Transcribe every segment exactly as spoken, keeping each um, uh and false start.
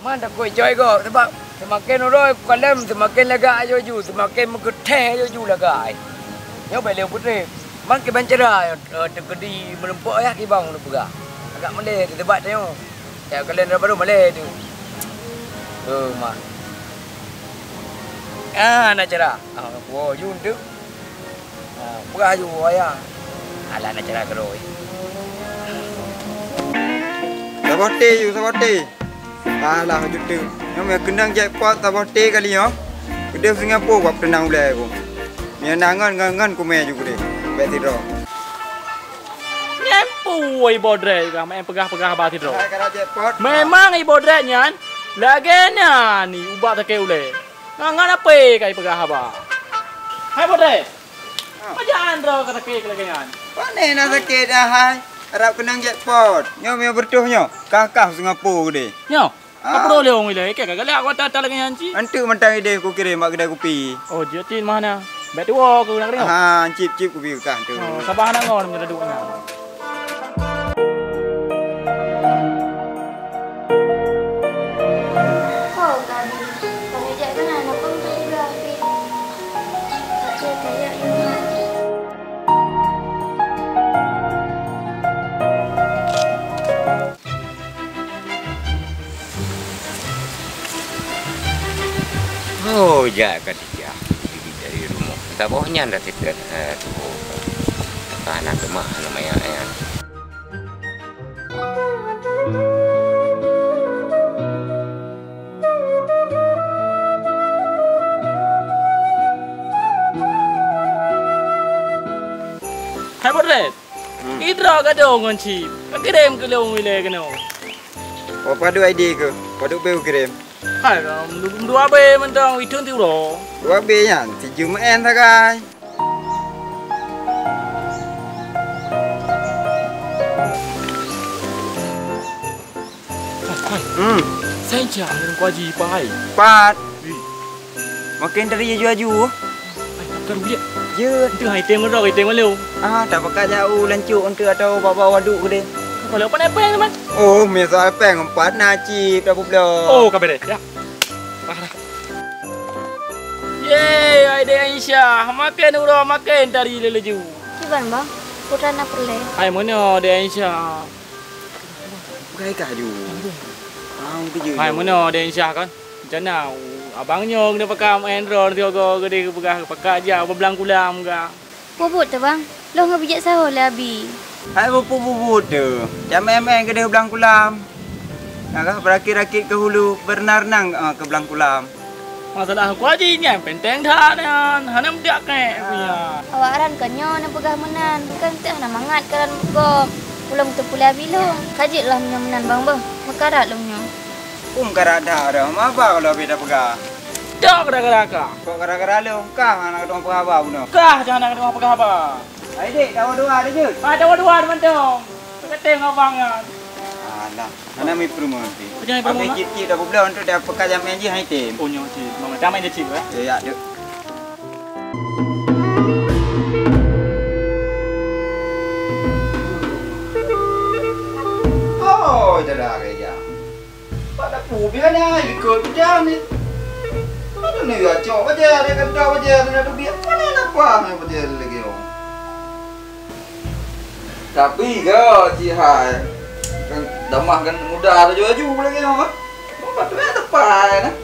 Man takot coi gob, sabab seumaken uroe kukalon, seumaken lagak laju-laju, seumaken meukeuteh laju-laju lagak. Nyoe bèk lé peutrép. Man kiban cara, eh, teukeudi meureumpok yah kiban ulôn peugah. Agak malèe teuh sabab tanyoe. Ya, kalon droe barô malèe teuh. Oh, ma. Ah, na cara. Ah, woe, yue teuh. Ah, peugah laju, ayah. Alah, na cara keudroe. Saboh thé, yue, saboh thé. Alah, laju teuh. Nyoe meukeunong jackpot saboh thé kali nyoe. Keudeh Singapura bak peutenang ulèe ku. Meunyoe na ngon, ngon, ngon kumè ju keudeh. Bèk sidroe. Nyan peue Ibu Drek ka main peugah-peugah haba sidroe. Hai, ka na jackpot. Memang Ibu Drek nyan lagèe nyan ubak sakét ulèe. Ngon, ngon apui ka ipeugah haba. Hai Ibu Drek. Ah. Pajan droe ka sakét lagèe nyan. Pane na sakét dah hai. Harab keunong jackpot. Nyoe meunyoe beureutoh nyoe, kah-kah Singapura keudeh. Nyoe. Ah. Ka peureulèe wong ilèe, kèe ka galak kota-kota lagèe nyan cit. Enteuk mantong ideh kukirém bak keudè kupi. Oh, jeuet cit mah na. Bèk tuwoe keu nak keudéh. Ha, cit-cit kupi kah tu. Oh, saban hana ngon meunyoe duek nyan. Oh, Kak Abi, paneujak keunan, apa untuk juga, Abi? Tak ada kayak yang mana. Oh, jak Khadijah, diri dari rumoh. Saboh nyan dah teuka, eh, tuho. Ka na keumah, na maya, ya. Hai, Bos Red. Hmm. Idroe gadôh ngon chip. Kakirém keu lôn ilèe keunoe. Oh, padub idé keuh? Padub bèe kukirém? Hai, dua bèe mantong, ithon siuroe. Dua bèe nyan, sijeuem meu'en sagai. Hai, hai. Hmm. Seuncang ngon Kuaji pai. Pat. Ih. Maken tari aju-aju. Hai, bukan rugi. Jeuet. Itu hai tem ngon rok, tem ngon leu. Ah, tapakat jak u lancok untuk atau bawa waduk gede. Kalau apa nepeng teman? Oh, misal peng empat na chip dah pula. Oh, kabeh deh, ya. Parah. Yeay, hai Dek Aisyah, maken uroe maken tari lelaju. Kiban, Bang? Putra na peureulèe. Hai meunoe Dek Aisyah. Bukai kah ju. Bang, kerja. Hai meunoe Dek Aisyah kan. Rencana abang nyoe keuneuk pakat main drone sigoe-goe geude geupeugah pakat jak beublang kulam ka. Peubuet teuh, Bang. Lôn hana bijék sahoe lé Abi. Hai bupuk-bupuk teuh, jamé-jamé keudeh blang kulam. Nyang ka beurakit-rakit keu hulu, beureunang-reunang, eh, keu blang kulam. Masalah Teungku Aji nyan penteng that nyan, hana meudiak kèe punya. Awak ran kon nyoe neupeugah meunan, bukan teuh hana mangat keu ran gob. Ulôn teupeuleueh Abi lôn, ka jeuet lah meunyoe meunan, Bang, beuh. Meukarat lôn nyoe. Peue meukarat that, dah maba kalau Abi tapeugah. Dak gara-gara kah. Kok gara-gara lôn kah hana keudong peugah haba bunoe? Kah nyang hana keudong peugah haba. Hai dek, tawa dua ada jeuet. Ah, tawa dua ada mantong. Kata ngon abang nyan. Alah, hana mi peurumoh nanti. Jangan peurumoh. Habis cip-cip dah peublong tu dah pekat jamé jih hai tem. Oh, nyoe cip. Mama, damai dia cip, eh? Ya, ya, dek. Oh, dah dah kerja. Pada pubian ai likot bidang ni. Pada ni ya cok baja dia kata baja dia tu biar. Mana nak paham baja lagi orang. Tapi ga cihai kan damah kan muda laju-laju lagi orang. Apa tu ya tepai nah.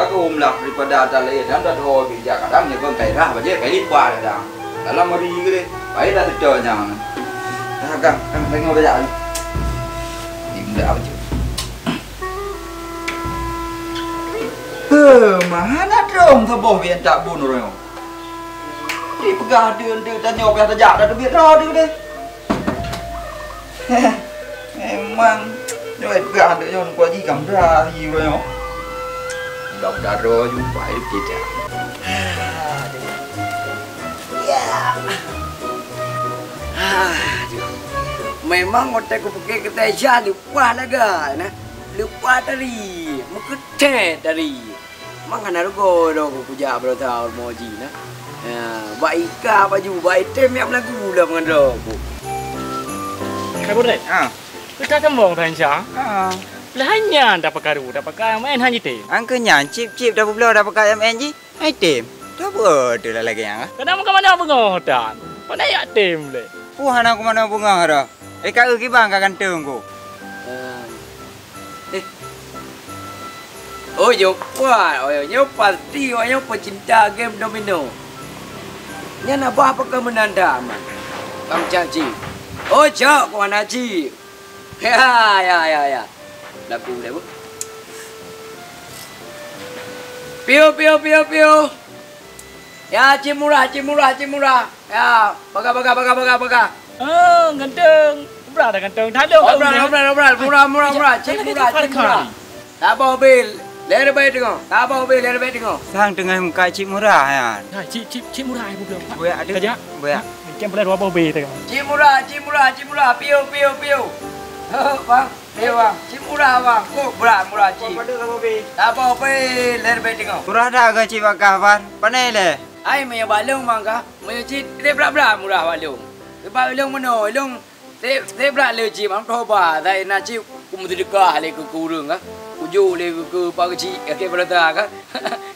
Aku umlah daripada ada lain dan dah dua bijak kadang ni kan kairah baja kai lipat kadang. Dalam hari gede. Baik dah teto nyang. Dah kan kan tengok baja ni. Ni muda apa tu? Heh, mah hana dong saboh bian tak bun ureueng. Dipeugah deuh-deuh tanyoe ka tajak dah teubiet droe deuh deh. Memang nyoe peugah deuh nyoe kuaji kam bra hi ureueng nyoe. Mudah-mudahan droe jumpa hidup kita. Ya. Aduh. Memang otak kupikir kita Isya leupah laga nah. Leupah tari, meukeuthet tari. Mang hana rugoe lom kujak beurata rumoh jih na. Ya, bak ika baju, bak item nyang meulagu lom ngon droe ku. Hai Bos Red. Ha. Keu that sombong that Insya? Ha. Lah nyan tapeukaru, tapeukaru meu'en han jitem. Angkeu nyan cip-cip tapeubloe tapeukaru meu'en jih. Hai tem. Tapeue teuh lagèe nyan ah. Kadang meuka manoe beungoh tan. Pandai yak tem lé. Peue hana kumanoe beungoh dah. Eh, ka eu kiban ka ganteng ku. Eh. Oh, nyoe pat, oh, nyoe pasti, oh, nyoe pecinta game domino. Nyan abah pakai meunanda, man. Bang Cak Cik. Oh, cok, ku hana cik. Ya, ya, ya, ya. Lagu boleh, Bu. Piu, piu, piu, piu. Ya, cik murah, cik murah, cik murah. Ya, baga, baga, baga, baga, baga. Oh, ganteng. Bra dah ganteng. Tadong. Obral, obral, obral. Murah, murah, murah. Cik murah, cik murah. Saboh bil. Lhèe ribèe teungoh. Saboh bil, lhèe ribèe teungoh. Sang teungoh muka cik murah, ya. Hai, cik, cik, cik murah, ibu belum. Buyak ada. Kajak. Buyak. Mungkin boleh dua boh bil teungoh. Cik murah, cik murah, cik murah. Piu, piu, piu. Bang. Eh, Bang, cit murah, Bang. Kok brat murah cit. Saboh pih lhèe ribèe teungoh. Murah that keu cit bak kah, Bang? Pane lé? Ai, meunyoe bak lôn, Bang, kah? Meunyoe cit, lhèe brat-brat murah bak lôn. Sebab lôn meunoe, lôn lhèe, lhèe brat lé cit, Bang, toba. Sai na cit kumeuseudeukah lé keu, keu ureueng, kah? Kujok lé keu, keu Pak Keuchik, keu Brata, kah?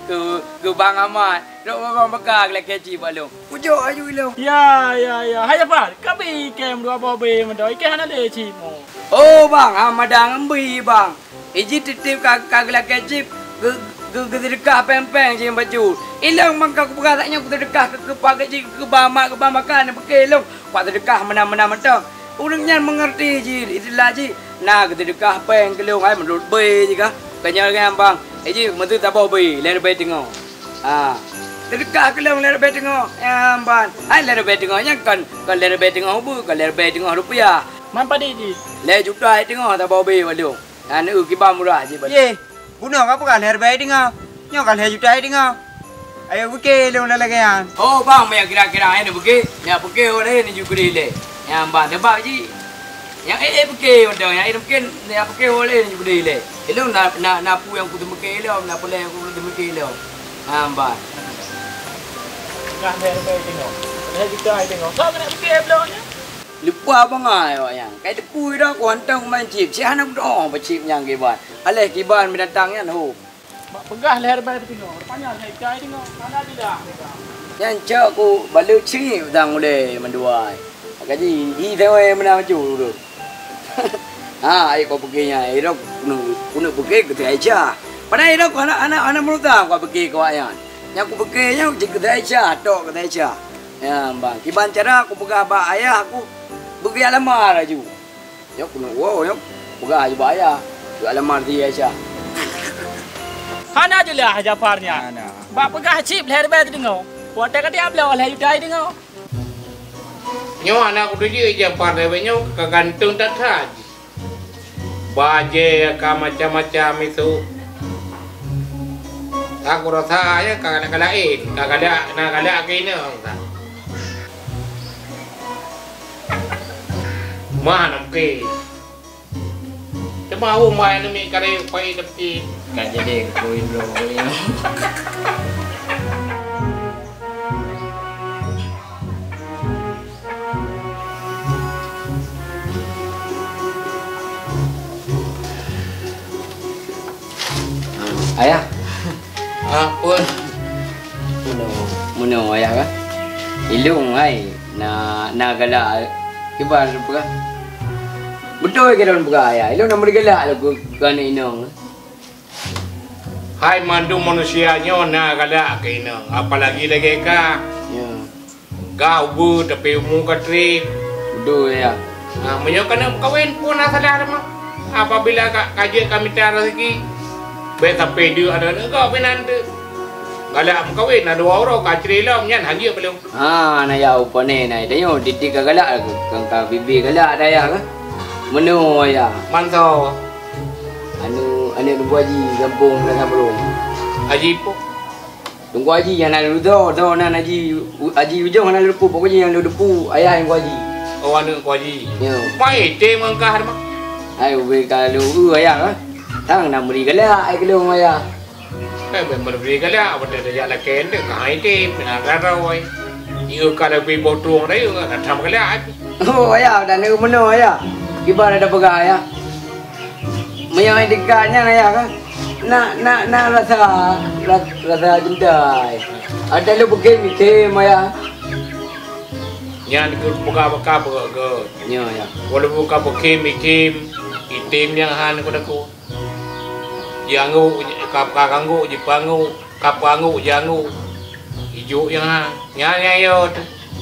Keu, keu Bang Amat. Lôn babah baka geulakèe cit bak lôn. Kujok aju ilôn. Ya, ya, ya. Hai Jafar, ka bri ikèe dua boh bri mantong. Ikèe hana lé cit mo. Oh, Bang, ha, madang bri, Bang. Iji titip ka, ka geulakèe cit geu-, geu-, geuseudeukah péng-péng cit bacut. Ilôn Bang ka kupeugah saat nyoe geuseudeukah keu, keu Pak Keuchik, keu Bang Amat, keu Bang Baka, neupiké ilôn. Pat seudeukah meunan-meunan mantong. Ureueng nyan meungerti jih, istilah jih, na geuseudeukah péng keu lôn, hai meunurot bri jih kah. Keu nyan, Bang, iji meuseu saboh bri, lhèe ribèe teungoh. Ha. Seudeukah keu lôn lhèe ribèe teungoh. Ya, ban. Hai lhèe ribèe teungoh nyan kon, kon lhèe ribèe teungoh ubeut, kon lhèe ribèe teungoh rupiah. Man padit jih? Lhèe juta teungoh saboh bri bak lôn. Nyan eu kiban murah jih bak lôn. Yeh, bunoe ka peugah lhèe ribèe teungoh. Nyoe ka lhèe juta teungoh. Ayo piké lôn lagèe nyan. Oh, Bang, meunyo kira-kira nyan piké, nyan piké ho laén ju keudeh lé. Nyan ban, sabab jih. Nyang ék-ék piké mantong, nyang ék mungken nyang piké ho laén ju keudeh lé. Ilôn na, na, na peue nyang kuteumeuké lom, na peue nyang kuteumeuké lom. Hamba. Tengah lhèe ribèe teungoh. Lhèe juta teungoh. Kau keuneuk piké bloe nyan? Lupa bangai awak nyan. Kai teupui dah ku hantom kumain cip. Cit hana kudoh beucip nyang kiban. Aléh kiban binatang nyan ho. Bak peugah lhèe ribèe teungoh, rupanya lhèe juta teungoh. Hana didah. Nyan cok ku balut sengit utang ulèe mandua. Gaji hi sawée meunan bacut ureueng. Ha, ai kau piké nyan, irok keuneuk, keuneuk piké keu Aisyah. Padahai irok hana, hana, hana meurutang kau piké keu awak nyan. Nyang kupiké nyan cit keu Aisyah, tok keu Aisyah. Nyan, bang, kiban cara kupeugah bak ayah aku, beugöt lamar laju. Nyoe keuneuk woe nyoe, peugah laju bak ayah, keu lamar si Aisyah. Hana jeulaih Jafar nyan. Hana. Bak peugah cit lhèe ribèe teungoh. Watèe ka tiep bloe lhèe juta teungoh. Nyoe hana kutuju Jafar lagèe nyoe ka ganteng that-that. Bajèe ka macam-macam itu. Aku rasa ya ka galak-galak laén, ka galak, na galak keu inong ka. Mah nangke. Teuma awak mai nami kare pai tepi. Ka jadi koi dua koi. Ayah. Ampun. Meunoe, meunoe ayah kah? Ilôn hai na, na galak kiban peugah. Beutôi keu lôn peugah ayah, ilôn na meuri galak lôn keu, keu aneuk inong. Hai mandum manusia nyoe na galak keu inong, apalagi lagèe kah. Ya. Ka ubeut tapi umu ka trép. Beutôi, ya. Ha, meunyoe keuneuk meukawen pun na salah teuma. Apabila ka, ka jeuet ka mita raseuki, bèk sampai deuk aneuk-aneuk gob meunan teuk. Galak meukawen na dua uroe ka trép lom nyan hana jeuet belom. Ha, na ya upane na tanyoe tieb-tieb ka galak ka, ka bibi galak dayah ka. Meunoe ya. Manso. Anu, aneuk Teungku Haji gampông Meunasah Barông. Haji po? Teungku Haji nyang na lôn tho, tho nan Haji, Haji Ujong hana lôn teupeu, pokok jih nyang lôn teupeu ayah Teungku Haji. Oh, aneuk Teungku Haji. Ya. Pai tem ngon kah teuma? Hai, ubé ka lôn eu ayah, eh. Tang na meuri galak ai keu lôn ayah. Eh, memang meuri galak, beutôi tajak lakèe nyan ka hai tem, pih na garoi. Iya ka leubeh boh tueng dah, iya ka tham galak. Oh, ayah, dan eu meunoe ayah. Kiban ada peugah ayah. Meunyoe hai dekat nyan ayah kan, na, na, na rasa, ra-, rasa cinta. Ada lu bukit mitem ayah. Nyan keu peugah baka beugöt. Nyo, ya. Walaupun ka bukit mitem, item nyang han keu daku. Jiangguk, ka, ka angguk, jipangguk, ka pangguk, jiangguk. Ijok nyang han. Nyan, nyan, yo.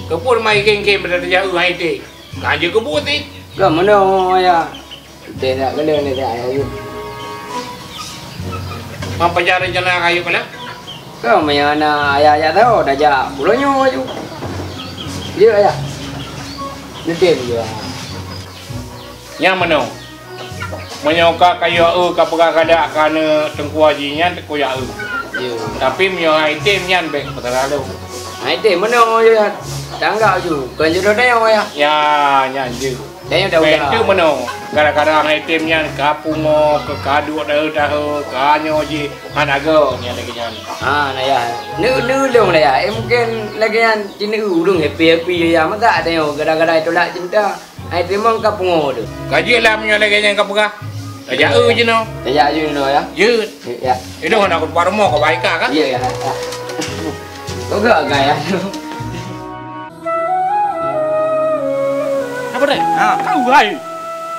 Keupeue mai geng-geng beda tajak hai item. Ka jeuet keu buet, eh. Ka meunoe, ya. Teuh that keuneuk lé that ayah yue. Mam pajan rencana ayah keuneuk? Ka meunyoe na ayah jak saho, tajak buleuen nyoe aju. Jeuet ayah. Neutem jeuet. Nyang meunoe. Meunyoe ka kayue eu ka peugah gadak ka aneuk teungku haji nyan teungku jak eu. Jeuet. Tapi meunyoe hai item nyan bèk peutara lôn. Hai item meunoe jeuet. Tanggap ju. Kon jodoh tanyoe ayah. Ya, nyan jeuet. Tanyoe dah udah. Bèk teuk meunoe, gara-gara hai item nyan ka pungo, ka kaduek dahe-dahe, ka nyoe jih, hana gèt nyan lagèe nyan. Ha, na ya. Neu-, neulông na ya. Eh, mungkin lagèe nyan, ci neu-, ulông happy-happy ya. Masa tanyoe gara-gara tolak cinta, hai item ka pungo tu. Ka jeuet lah meunyoe lagèe nyan ka peugah. Tajak eu jinoe. Tajak eu jinoe ya. Jeuet. Ya. Idong hana kutupat rumoh ka baik ka, kan? Iya, ya. Ya. Kok gak gaya tu? Apa deh? Ha. Kau hai.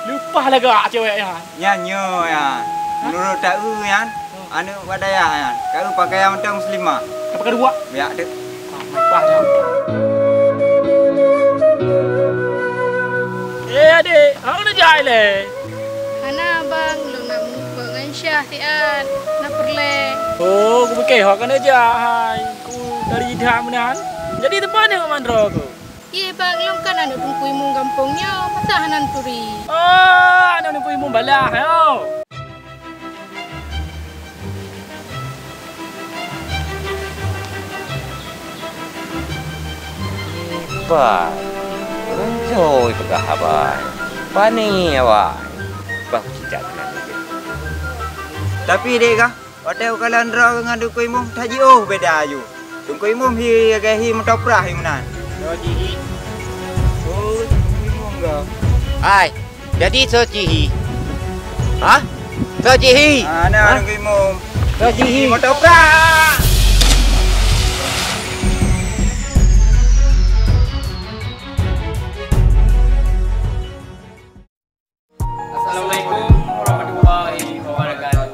Leupah lagak cewek nyan. Nyan nyoe nyan. Ha? Meunurot ta eu nyan, aneuk bak dayah nyan. Ta eu pakaian mantong muslimah. Apa kedua? Biak tu. Ah, leupah dah. Eh, adik, hana neujak ilèe? Hana, Bang, lôn na meuneupeu ngon Syah siat, na peureulèe. Oh, kupiké ho ka neujak hai. Ku dari Jeddah meunan. Jadi teuma nyoe mandro ku. Ié bang, lôn kan aneuk Teungku Imum gampông nyoe, masa hana neuturi? Oh, aneuk Teungku Imum balah, yo. Bah, beureujoe peugah haba. Pani awak. Bah, cicak keunan. Tapi, dek kah? Watèe ukalon droe ngon Teungku Imum, that jiôh beda aju. Teungku Imum hi lagèe hi meutoprah hi meunan. Soe jihi? Oh, Teungku Imum ka. Hai, jadi soe jihi? Hah? Soe jihi? Ah, na Teungku Imum. Soe jihi? Meutoprah! Assalamualaikum warahmatullahi wabarakatuh.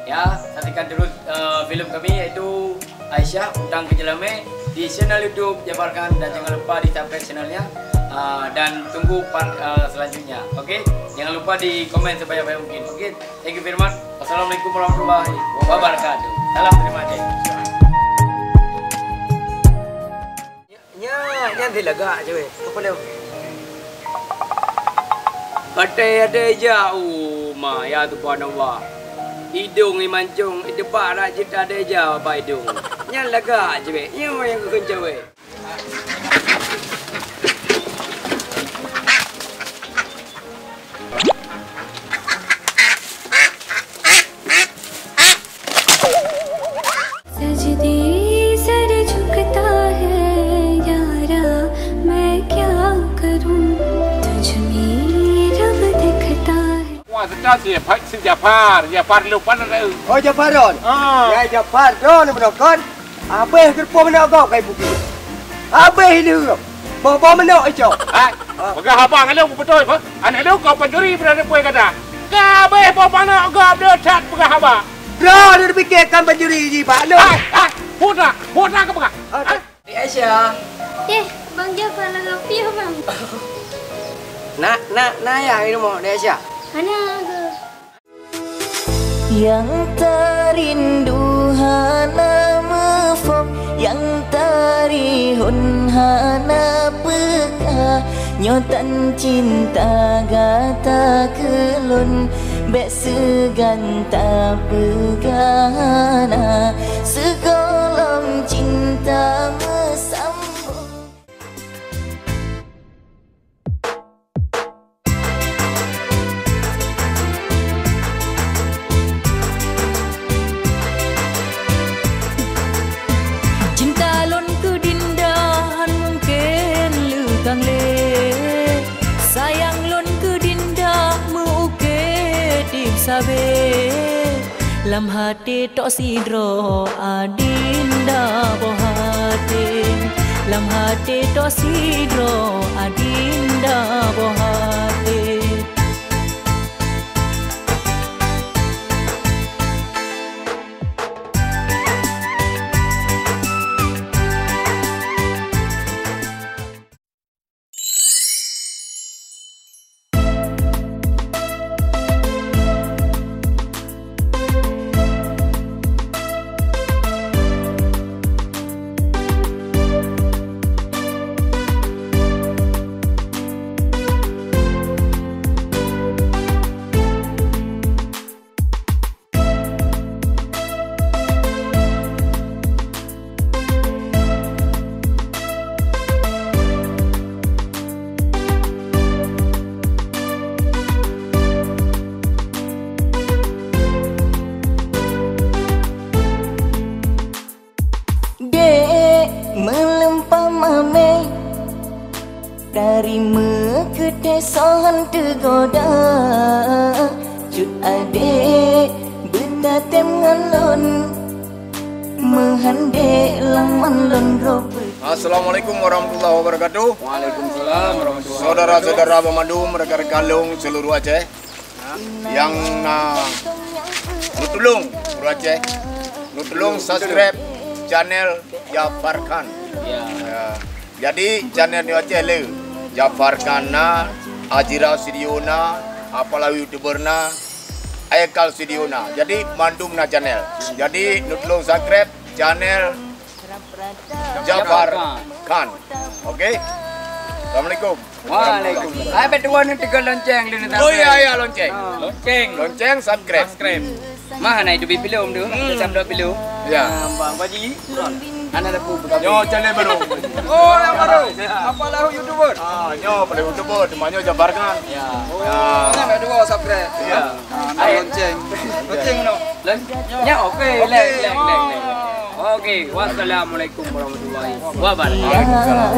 Ya, saksikan terus, eh, film kami yaitu Aisyah Utang Keu Jeulamèe di channel YouTube Jabar Khan dan jangan lupa di-subscribe channelnya, eh, dan tunggu part, eh, selanjutnya. Oke, jangan lupa di komen sebanyak-banyak mungkin. Oke, thank you very much. Wassalamualaikum warahmatullahi wabarakatuh. Salam terima kasih. Nyan, nyan silagak cewek. Apa dia? Até-até jak, oh, ma, ya subhanallah. Idong imancong, iteupak rak jeuet até jak bak idong. Nyan lagak cewek, nyoe nyang keukeuen cewek. सजदे सर झुकता है यारा, मैं क्या करूं, तुझ में रब दिखता है। Wah, sedap si, si Jafar. Jafar lôn pan ada. Oh, Jafar Don. Ah. Ya, Jafar Don, beudôh kon. Habéh geureupoh manok gob ka ibuki. Habéh ileueng. Boh-boh manok icok. Hai, peugah haba ngon lôn beutôi, bah. Aneuk lôn kau pancuri beurani puih gata. Ka habéh boh manok gob deuh that peugah haba. Droeneuh pike kan pancuri jih bak lôn. Hai, hai, buet na, buet na keu peugah. Hai. Dek Aisyah. Eh, Bang Jafar lagoe piôh, Bang. Na, na, na ayah di rumoh, Dek Aisyah? Hana, Abah. Nyang tarindu hana muphom, nyang tarihon hana peugah. Nyoe tan cinta gata keu lôn, bèk seugan tapeugah hana. Sigohlom cinta meusambông. Cinta lôn keu Dinda han mungken leukang lé. Sayang lôn keu Dinda meu-uke dipsa Lam até tok sidroe adinda boh até, lam até tok sidroe adinda boh até. Dek, meuleumpama mé, dari meukeudeh sohan teugoda, cut adek beutatém ngon lôn, meuhandek lam man lôn robek. Assalamualaikum warahmatullahi wabarakatuh. Waalaikumsalam warahmatullahi wabarakatuh. Saudara-saudara banmandum, rekan-rekan lôn seluruh Aceh. Nyang na neutulông ureueng Aceh, neutulông subscribe channel Jafar Khan. Ya. Ya. Jadi channel nyoe Aceh le, Jafar Khan na, Ajira Studio na, apalah YouTuber na, Aikal Studio na. Jadi mandum na channel. Jadi neutulông subscribe channel Jafar Khan. Oke. Assalamualaikum. Waalaikumsalam. Hai, betul ni tegur lonceng dulu. Oh, ya, ya, lonceng. Ah. Lonceng. Lonceng subscribe. Subscribe. Mah na itu bi film tu. Hmm. Macam dua film. Ya. Ah, Bang Haji. Ana dah pun. Nyoe channel baru. Oh, yang baru. Apa lahu YouTuber? Ah, nyoe boleh YouTuber, cuma nyoe Jafar Khan. Ya. Oh, ya. Ada dua subscribe. Ya. Ah, na lonceng. Lonceng mana? Lonceng. Ya, oke. Oke. Lek, lek, lek, lek. Oke, wassalamualaikum warahmatullahi wabarakatuh. Waalaikumsalam.